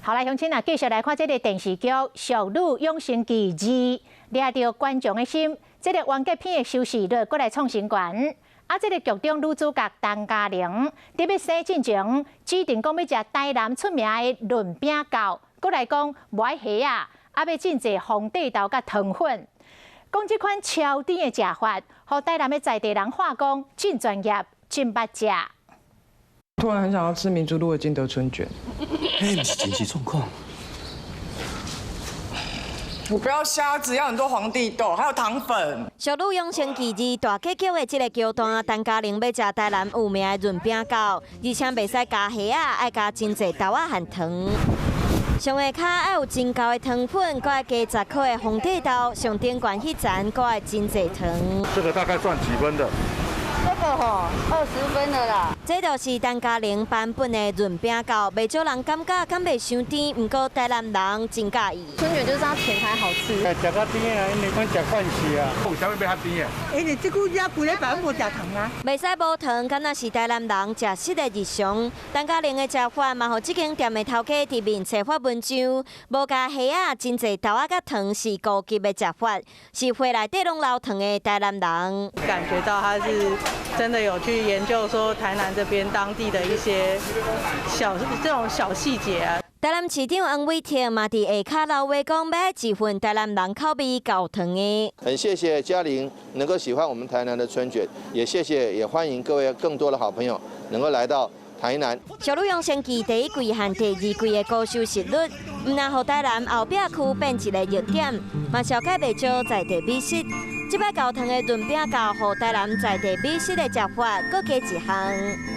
好來，鄉親啊，繼續來看這个電視劇《俗女養成記二》，掠著觀眾的心。這个完結篇的收視率閣來創新高。啊，這个劇中女主角陳嘉玲，佇欲生進前，指定講欲食台南出名的潤餅餃，閣來講無愛蝦仔，啊欲進濟皇帝豆佮糖粉。講這款超甜的食法，予台南的在地人話講真專業，真捌食。突然很想要吃民族路的金德春卷。彼毋是真實狀況。我不要蝦子，要很多皇帝豆，還有糖粉。俗女養成記二大結局的這个橋段，陳嘉玲欲食台南有名的潤餅餃，而且袂使加蝦仔，愛加真濟豆仔和糖。上下跤愛有真厚的糖粉，閣愛加10顆的皇帝豆，上頂懸彼層閣愛真濟糖。這個大概算幾分的？這個吼20分的啦。這就是陳嘉玲版本的潤餅餃，袂少人感覺敢袂傷甜，毋過台南人真佮意。春捲就是要甜才好吃。食較甜啊，因為阮食慣勢啊。為啥物欲較甜的？因為這久食規禮拜攏無食糖啊。袂使無糖，敢若是台南人食食的日常。陳嘉玲的食法嘛，予這間店的頭家佇面冊發文章，無加蝦仔，真濟豆仔佮糖是高級的食法，是血內底攏流糖的台南人。感覺到他是真的有去研究說台南這邊當地的一些小這種小細節啊。台南市長黃偉哲嘛，佇下跤留話講，欲愛一份台南人口味厚糖的。很謝謝嘉玲能夠喜歡我們台南的春捲，也謝謝，也歡迎各位更多的好朋友能夠來到台南。俗女養成記第一季和第二季的高收視率，毋但予台南後壁區變一个熱點，嘛紹介袂少在地美食。這擺厚糖的潤餅餃，予台南在地美食的食法閣加一項。